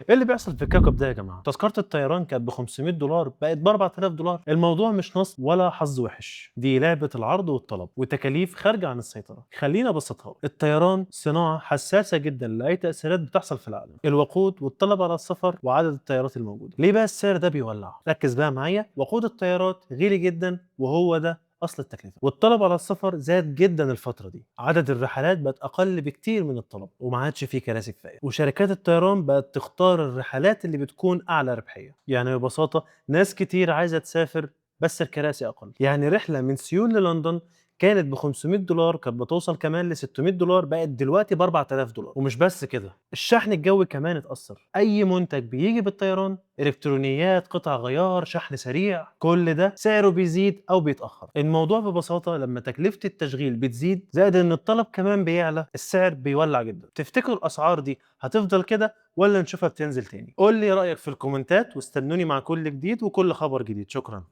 ايه اللي بيحصل في الكوكب ده يا جماعة؟ تذكره الطيران كانت ب $500 بقت ب $4000. الموضوع مش نصب ولا حظ وحش، دي لعبه العرض والطلب وتكاليف خارجه عن السيطرة. خلينا ابسطها لك. الطيران صناعة حساسة جدا لاي تاثيرات بتحصل في العالم، الوقود والطلب على السفر وعدد الطيارات الموجودة. ليه بقى السعر ده بيولع؟ ركز بقى معايا. وقود الطيارات غالي جدا وهو ده اصل التكلفة، والطلب على السفر زاد جدا الفترة دي، عدد الرحلات بقت اقل بكتير من الطلب وما عادش فيه كراسي كفاية، وشركات الطيران بقت تختار الرحلات اللي بتكون اعلى ربحية. يعني ببساطة ناس كتير عايزه تسافر بس الكراسي اقل. يعني رحله من سيول للندن كانت ب $500، كانت بتوصل كمان ل $600، بقت دلوقتي ب $4000. ومش بس كده، الشحن الجوي كمان اتأثر. اي منتج بيجي بالطيران، الكترونيات، قطع غيار، شحن سريع، كل ده سعره بيزيد او بيتأخر. الموضوع ببساطة لما تكلفة التشغيل بتزيد زائد ان الطلب كمان بيعلى، السعر بيولع جدا. تفتكروا الاسعار دي هتفضل كده ولا نشوفها بتنزل تاني؟ قول لي رأيك في الكومنتات واستنوني مع كل جديد وكل خبر جديد. شكرا.